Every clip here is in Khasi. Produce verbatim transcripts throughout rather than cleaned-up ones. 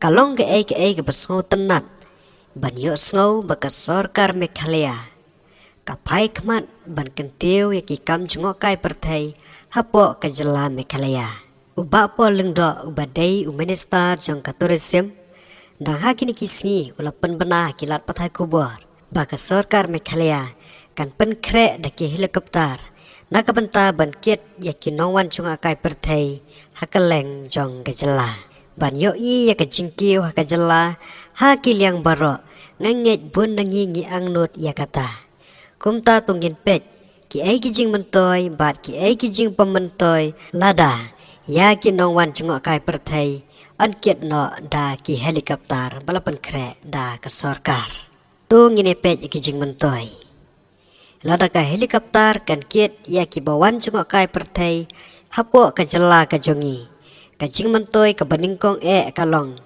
Ka long kaei kaei kaba sngewtynnad ban ïohsngew ba ka sorkar Meghalaya ka phai khmat ban kyntiew ïa ki kam jngohkai pyrthei hapoh ka jylla Meghalaya. U Bah Paul Lyngdoh uba dei u minister jong ka tourism, dang ha kine ki sngi u la pynbna ha ki lad pathai khubor ba ka sorkar Meghalaya kan pynkhreh da ki helicopter na ka bynta ban kit ïa ki nongwan jngohkai pyrthei ha kylleng jong ka jylla. Ban ïohi ïa ka jingkiew ha ka jylla ha ki liang baroh, nga ngeit bun na ngi ngi angnud ïa kata. Kumta to ngin peit kiei ki jingmyntoi bad kiei ki jingpynmyntoi lada ïa ki nongwan jngohkai pyrthei yn kit noh da ki helicopter ba la pynkhreh da ka sorkar. To ngin ïa peit ïa ki jingmyntoi. Lada ka helicopter kan kit ïa kiba wan jngohkai pyrthei hapoh ka jylla ka jong ngi, ka jingmyntoi kaba nyngkong eh ka long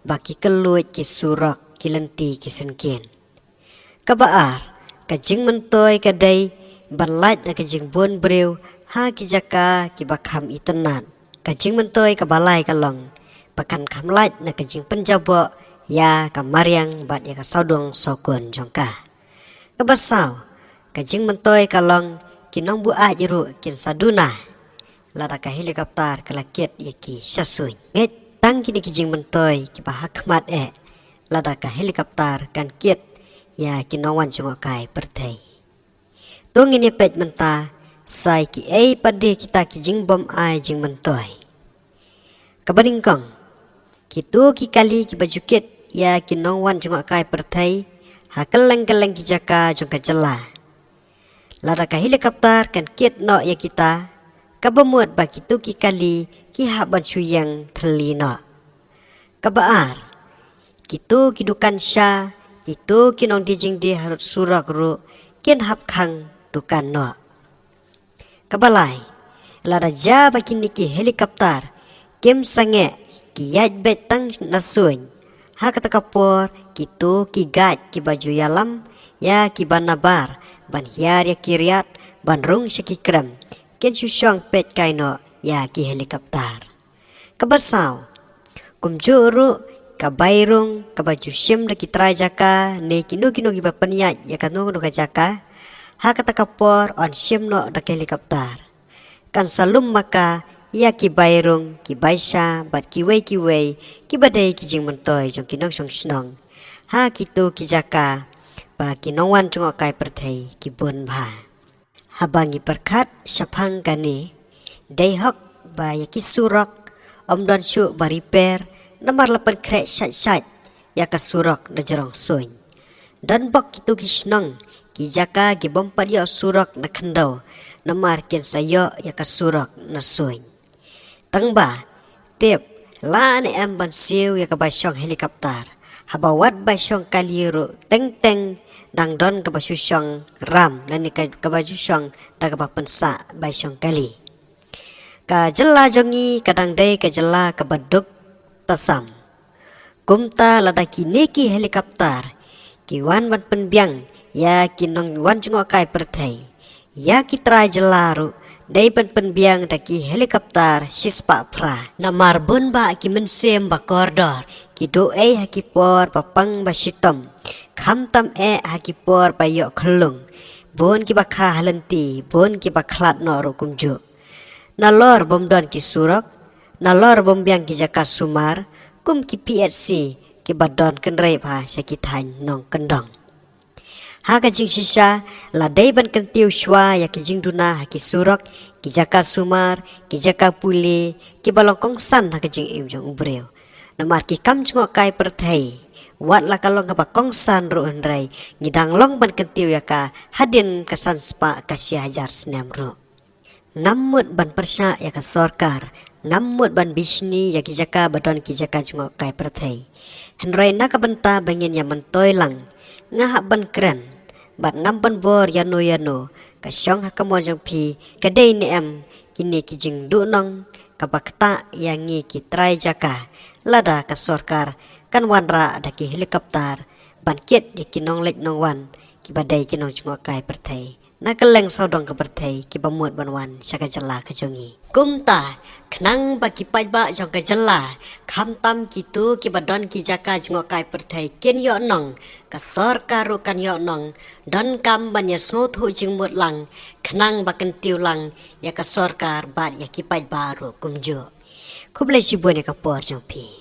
ba ki kylluid ki surok, ki lynti ki syngkien. Kaba ar, ka jingmyntoi ka dei ban lait na ka jingbun briew ha ki jaka kiba kham itynnad. Ka jingmyntoi kaba lai ka long ba kan kham lait na ka jingpynjaboh ïa ka mariang bad ïa ka sawdong sawkun jong ka. Kaba saw, ka jingmyntoi ka long ki nongbuaid ruh kin sa duna lada ka helicopter ka la kit ïa ki sha suiñ. Ngeit tang kine ki jingmyntoi kiba ha khmat eh lada ka helicopter kan kit ïa ki nongwan jngohkai pyrthei. To ngin ïa peit mynta sa ïa kiei pat de kita ki jingbym ai jingmyntoi. Kaba nyngkong, kito ki kali kiba ju kit ïa ki nongwan jngohkai pyrthei ha kylleng kylleng ki jaka jong ka jylla. Lada ka helicopter kan kit noh ïa kita, kaba mut ba kito ki kali ki hap ban shu ïeng thylli noh. Kaba ar, kito ki dukan sha, kito ki nongdie jingdie harud surok ruh kin hap khang dukan noh. Kaba lai, lada jia ba kine ki helicopter kim sangeh, ki ïaid beit tang na suiñ, ha kata ka por kito ki guide kiba ju ïalam ïa kiba nabar ban hiar ïa ki riat ban rung sha ki krem kin shu shong peit kai noh ïa ki helicopter. Kaba saw, kumjuh ruh ka bai rung kaba ju shim da ki trai jaka ne kino kino kiba pynïaid ïa kano kano ka jaka, ha kata ka por yn shim noh da ka helicopter. Kan sa lum ma ka ïa ki bai rung, ki bai sha bad kiwei kiwei kiba dei ki jingmyntoi jong ki nongshong shnong ha kito ki jaka ba ki nongwan jngohkai pyrthei ki bun bha. Haba ngi pyrkhat shaphang kane, dei hok ba ïa ki surok ym don shuh ba repair namar la pynkhreh shait shait ïa ka surok na jrong suiñ. Don bok kito ki shnong, ki jaka ki bym pat ïoh surok na khyndew namar kin sa ïoh ïa ka surok na suiñ. Tang ba tip, la ne em ban siew ïa ka bai shong helicopter, haba wat bai shong kali ruh teng teng dang don kaba shu shong ram lane ka, kaba shu shong da kaba pynsah bai shong kali. Ka jylla jong ngi ka dang dei ka jylla kaba duk tasam. Kumta lada kine ki helicopter ki wan ban pynbiang ïa ki nongwan jngohkai pyrthei, ïa ki trai jylla ruh dei ban pynbiang da ki helicopter shispah phra. Namar bun bah ki mynsiem ba kordor ki duh ei ha ki por ba pang ba shitom, khamtam eh ha ki por ba ïoh khyllung. Bun kiba kha ha lynti, bun kiba khlad noh ruh kumjuh. Nalor bym don ki surok, nalor bym biang ki jaka sumar kum ki P H C kiba don kynrei bha sha ki thaiñ nongkyndong. Ha ka jingshisha, la dei ban kyntiew shuwa ïa ki jingduna ha ki surok, ki jaka sumar, ki jaka pule kiba long kongsan ha ka jingim jong u briew. Namar ki kam jngohkai pyrthei, wat la ka long kaba kongsan ruh hynrei ngi dang long ban kyntiew ïa ka hadien ka san spah ka shi hajar snem ruh. Ngam mut ban pyrshah ïa ka sorkar, ngam mut ban bishni ïa ki jaka ba don ki jaka jngohkai pyrthei. Hynrei na ka bynta ba ngin ïa myntoi lang, nga hap ban kren bad ngam pynbor ïano ïano. Ka shong ha ka mon jong phi, ka dei ne em kine ki jingduhnong kaba ktah ïa ngi ki trai jaka lada ka sorkar kan wanrah da ki helicopter ban kit ïa ki nongleit nongwan kiba dei ki nongjngohkai pyrthei na kylleng sawdong ka pyrthei kiba mut ban wan sha ka jylla ka jong ngi. Kumta, khnang ba ki paidbah jong ka jylla, khamtam kito kiba don ki jaka jngohkai pyrthei kin ïoh nong, ka sorkar ruh kan ïoh nong, donkam ban ïa sngewthuh jingmut lang, khnang ba kyntiew lang ïa ka sorkar bad ïa ki paidbah ruh kumjuh. Khublei shibun ïa ka por jong phi.